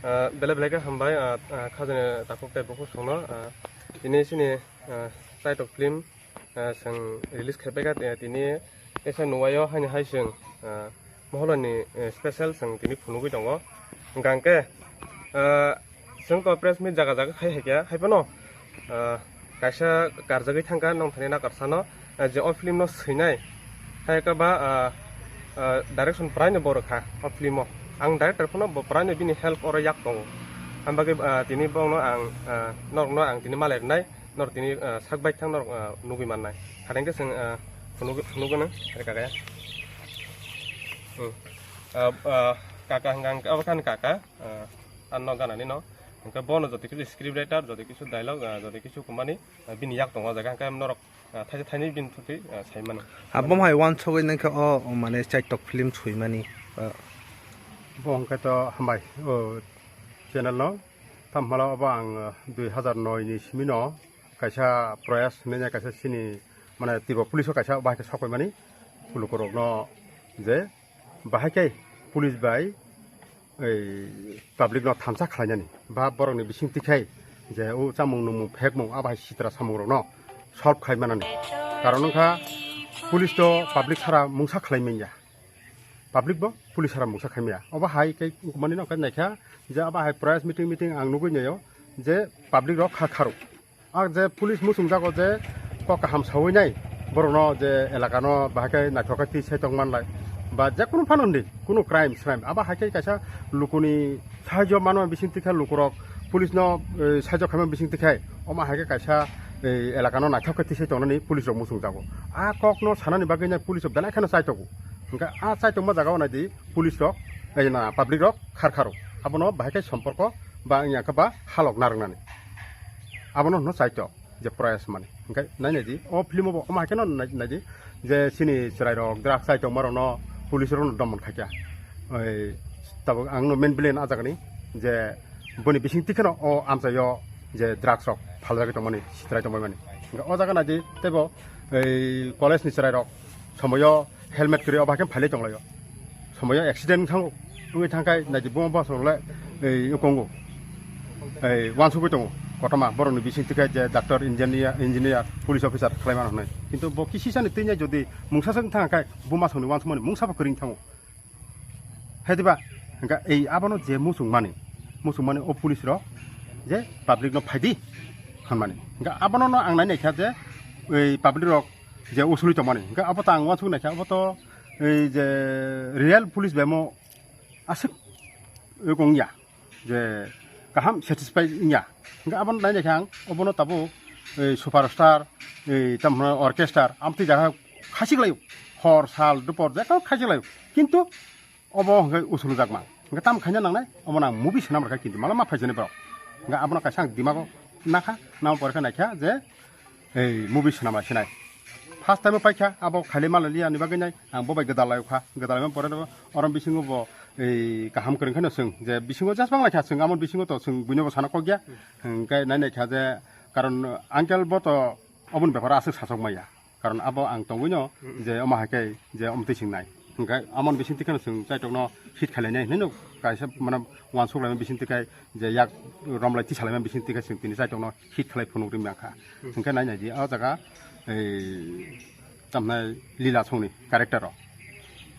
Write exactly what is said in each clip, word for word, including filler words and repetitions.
Ah, belai belai khe hambai, ah, ah, khajani takhuk tei bukhuk songno, ah, tini chini, ah, Chaitok film, ah, chwng release khai paikha, eh, tini S N Y o haini hai chwng, ah, Moholani, eh, special chwng tini phunugwi tongo. Hwnkha hwnkhe, ah, chwng to press meet jaga jaga khai hai khe, hai phano, ah, kaisa karjagwi thangkha nongthani nakarsano, ah, je o film no swinai, hai khe ba, ah, ah, direction praino bo rwkha o film o. Ang director phano bo praino bini help oro yak tongo. Ang bagwi, ah, tini bono ang, ah, norokno ang tini malai rwnai, norok tini, ah, sak baithang norok, ah, nugwi mannai. Hadeng khe chwng, ah, phunugwi, phunugwi nang rwkha kaya. Hmm. Ah, ah, kaka hwnkha hwnkhe abo khani kaka, ah, anno ganani no. Hwnkhe bono joto kisu script writer, joto kisu dialogue, ah, joto kisu kumani, ah, bini yak tongo o jaga. Hwnkhe norok, ah, thaisa thainwi bini thutwi, ah, sai mano. Abom hai wansugwi nangkhe o, o mane Chaitok film swimani, ah. Bo hwnkhe to hambai, o channel no. Tamo hwnba obo ang, ah, dui hazar noi ni simi no kaisa Proyas hinwi kaisa chini mane Tripura police o kaisa bahai khe sok paimani lukurokno je bahai khe police bai ei public no thamsa khlainani ba borokni bising tikhai je o chamung nungmung phekmung a bahai sitra samungrokno solve khai manani. Karon wngkha police to public sara mungsa khlai manya, public bo police sara mungsa khai maya. Obo hai khe wngkukmani no khe naikha je abo hai press meeting meeting ang nugwi naio je public rok kha kharo. Ang je police muchungjago je kok kaham sawi nai, borokno je elakano bahai khe naithok khe twi sai tong manlai, ba je kunu phano hwnwi kunu crime srime abo hai khe kaisa lukuni sahajyo manma bising tikhe lukurok police no, eh, sahajyo khaima bising tikhe omo hai khe kaisa, eh, elakano naithok khe twi sai tongnani police rok muchungjago. A kokno sanani bagwi nai police rok belai kheno chaitogo. Hwnkhe a chaitokma jagao naidi police rok, eh, na public rok khar kharo. Abono bahai khe somporko ba wngya khe ba halok narwknani. Abono hwno chaitok je Proyas mani. Hwnkhe nai nai di, o film o bo omo hai kheno nai, nai di je chini chwrai rok drugs chai tongma rok no police rok no domon khaikha. Oi, tabuk ang no main villain a jaga ni je boni bising tikheno o amchai o je drugs rok phaljagwi tongmani, sitrai tongmani. Hwnkhe o jaga nai di teibo ei college ni chwrai rok somoyo helmet kwrwi obo hai khe phailai tonglaio. Somoyo accident wngkha, wngwi thangkhai naidi buma bosong le, ei, wngkongo. Ei, wansugwi tongo. Kotorma borokni bising tikhe je doctor, engineer, engineer, police officer khlai mano hwnwi. Kintu bo kisisani twinai jodi mungsa swk thangkhai buma songni wansukmani mungsa bo kwrwng thango. Hai diba? Hwnkha ei abono je muchungmani, muchungmani o police rok je public no phaidi hwnmani. Hwnkha abono no ang nai naikha je ei public rok je usuli tongmani. Hwnkha abo to ang wansuk naikha, abo to ei je real police bai mo aswk wngya je kaham satisfy wngya. Hwnkha abono nai naikha ang, obono tabuk ei superstar, ei tamo orchestra, amtwi jaga khasik laio. Hor, sal, dupor, jekon khasik laio. Kintu obo hwnkhe usulu jakma. Hwnkhe tam khaina nangnai, obo nang movie swnam rwkha kintu mala ma phaijani borok. Hwnkhe abono kaisa ang dimago nakha, nang pore khe naikha je ei movie swnam lai sinai. First time paikha, abo khailai malai liya ni bagwi nai, ang bo bai gwdal lai kha, gwdal lai pore no orom bisingo bo ei kaham kwrwng khe no chwng, je bisingo just bang lai kha chwng, amo bisingo to chwng buino bo sana kok ya. Hwnkhe nai naikha je, karon uncle bo to oboni beparo aswk sachok maya. Karon abo ang tongwino je omo hai khe je omtwi swngnai. Hwnkhe amoni bising tikheno chwng chaitokno hit khlainai hinwi no kaisa mane wansuk laima bising tikhai je yak romlai tisa laima bising tikhai chwng tini chaitokno hit khlai phunuk ri mangkha. Hwnkhe nai nai di o jaga ei tamnai lila songni character rok.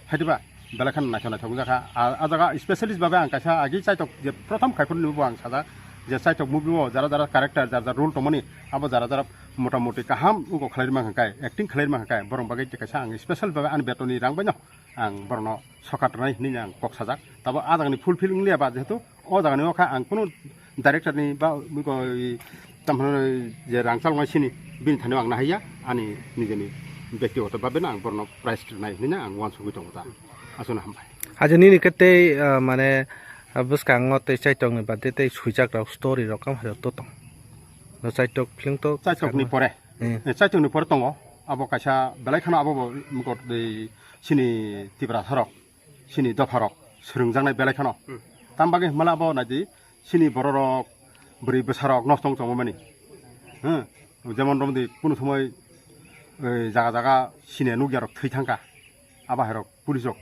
Hai diba? Belai kheno naithok naithok wngjakha. A, a jaga specialist babe ang kaisa agi chaitok je prothom khai phuru bo ang sajak je chaitok movie o jara jara character jara jara role tongmani abo jara jara motamoti kaham wngkok khlai rwma hwnkhai, acting khlai rwma hwnkhai borok bagwi kaisa ang special babe ani betoni rang baino ang borokno sokat rwnai hinwi ang kok sajak. Tabo a jagani fulfill wngliya ba jehetu o jagani o kha ang kunu director ni ba oi, tamo je rang chaloknai sini bini thani ang nahaiya ani nijeni bektigoto babe no ang borokno prize rwnai hinwi ang uansugwi tongo ta. Aswkno hambai. Aja nini khe tei, ah, mane, ah, bwskango tei chaitokni baade tei swijak rok story rok kam hai to tong. No chaitok film to Chaitokni pore. Eh. Eh, chaitokni pore tongo. Abo kaisa belai kheno abo bo mokot ei sini Tiprasa rok, sini dopha rok swrwngjaknai belai kheno. Hmm. Tam bagwi hwnmale abo naidi sini borok rok, bwrwi bwsa rok nosto wng tongmani. Hmm. Jemon romdi kunu somoi, eh, jaga jaga sini nukya rok thwi thangkha. Abo hai rok police rok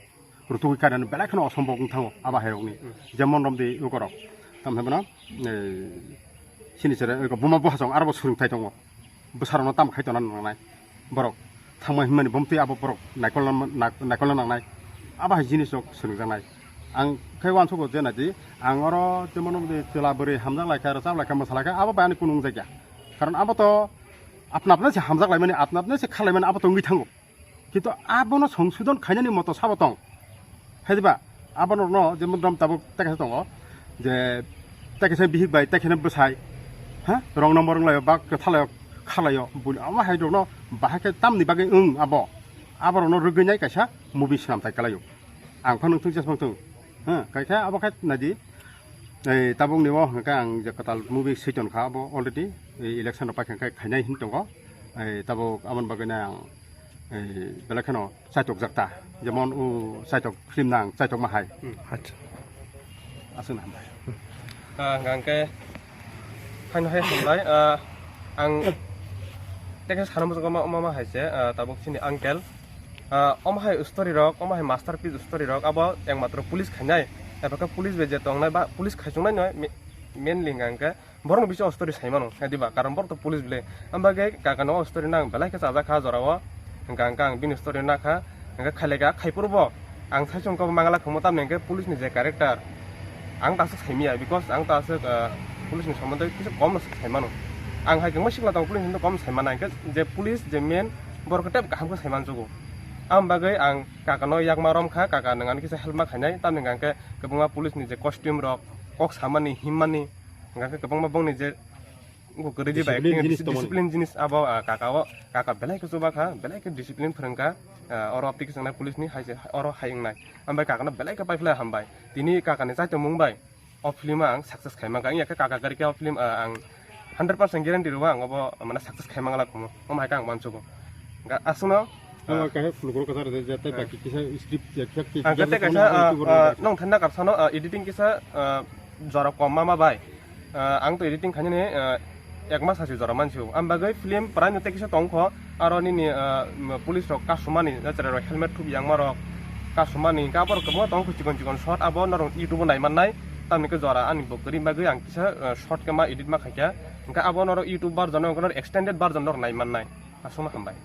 rutugwi kainani belai kheno osombok wng thango abo hai rokni. Hmm. Jemon romdi ukorok, Tamo hwnwi bono, eh, sini sere, eh, buma buhasong aro bo swrwngthai tongo. Bwsarokno tamo khai tongna nangnai. Borok thangma himani bomtwi abo borok naikolna, nak-, naikolna nangnai. Abo hai jinisrok swrwngjaknai. Ang khe uansukgo je naidi, ang oro jemon chwla bwrwi hamjak laikha, rwchap laikha, mwsa laikha, abo bai ani kunu wngjakya. Karon abo to apna apna se hamjak laimani, apna apna se kha laimani abo to wngwi thango. Kintu abono songsodon khainani moto sabo tong. Hai diba? Abono no jemon rom tabuk tekhe tongo je tekhe se bihik bai tekhe ne bwsai, ha? Rong number wnglaio ba kwthalaio khalaio buli amo hai rokno bahai khe tamni bagwi wng abo. Aborokno rwgwinai kaisa movie swnam thai kwlaio. Ang phano thung jesmang thung. Ha, kaisa abo khe naidi. Ei, tabukni o hwnkhe ang je kwtal movie switon kha, abo already, ei, election rok paikha khe khainai hin tongo. Ei, tabuk aboni bagwino ang, ei, belai kheno chaitok jak ta. Jemon o chaitok film nang, chaitok ma hai. Hmm. Acha. Aswkno hambai. Ah, hwnkhe, haino hai hambai. Ah, ang tekhe sana muchungo ma, ma, ma hai se, ah, tabuk chini uncle. Ah, omo hai story rok, omo hai masterpiece story rok, abo ekmatro police khainai. Eba khe police bai je tongnai ba police khaichungnai no, me-, mainly hwnkha hwnkhe borokno bisingo story sai mano, hai diba? Karon borok to police bile. Ang bagwi kaka no o story no ang belai khe chajak kha jora o. Hwnkha hwnkhe ang bini story no nakha, hwnkhe khailai kha, khai phuru bo ang sai chwng khe mangala khamo, tamni hwnkhe police ni je character, ang ta aswk sai manya, because ang ta aswk, ah, police ni somondo kisa kom no sai mano. Ang hai kwbangma sikla tongo, police ni somondo kom sai mano, hwnkhe je police je main borok khe tei kaham khe sai mansugo. Ang bagwi ang kaka no yakma rom kha, kaka nwng ani kisa help ma khainai, tamni hwnkha hwnkhe kwbangma police ni je costume rok, kok samani, himmani, hwnkha hwnkhe kwbangma bongni je Bo kwrwi di bai, discipline jinis tongmani. Discipline jinis abo, ah, kaka o, kaka belai khe chuba kha, belai khe discipline phwrwng kha, ah, oro application nai police ni hai se, oro hai wngnai. Ambai kaka no belai khe paiphlai hambai. Tini kaka ni chaitomung bai o film ang success khai mankha. Wngya khe kaka kwrwi khe o film, ah, ang hundred percent guarantee rwo ang obo, mane, success khai mangla khumu. Omo hai khe ang mansugo. Ga-, aswkno, Omo ah, kaisa phunukgo kwchar rwjak, tei ah, baki kisa script, ya, kisa, ang kisa khe tei kaisa, ah, ah, nong thanna kapsano, ah, editing kisa, ah, jora kom ma ma bai. Ah, ang to editing khainani, ah, ek mas hasi jora mansi o. Ang bagwi film prai no tei kisa tong kho, aro nini, ah, police rok kasumani, jachara rok helmet thubi yang ma rok kasumani, hwnkhe abo rok kwbangma tong kho chikon chikon shot, abo norok YouTube o nai mannai, tamni khe jora ani bo kwrwi bagwi ang kisa, ah, shot khe ma edit ma khaikha, hwnkhe abo norok YouTube version o, norok extended version norok nai mannai. Aswkno hambai.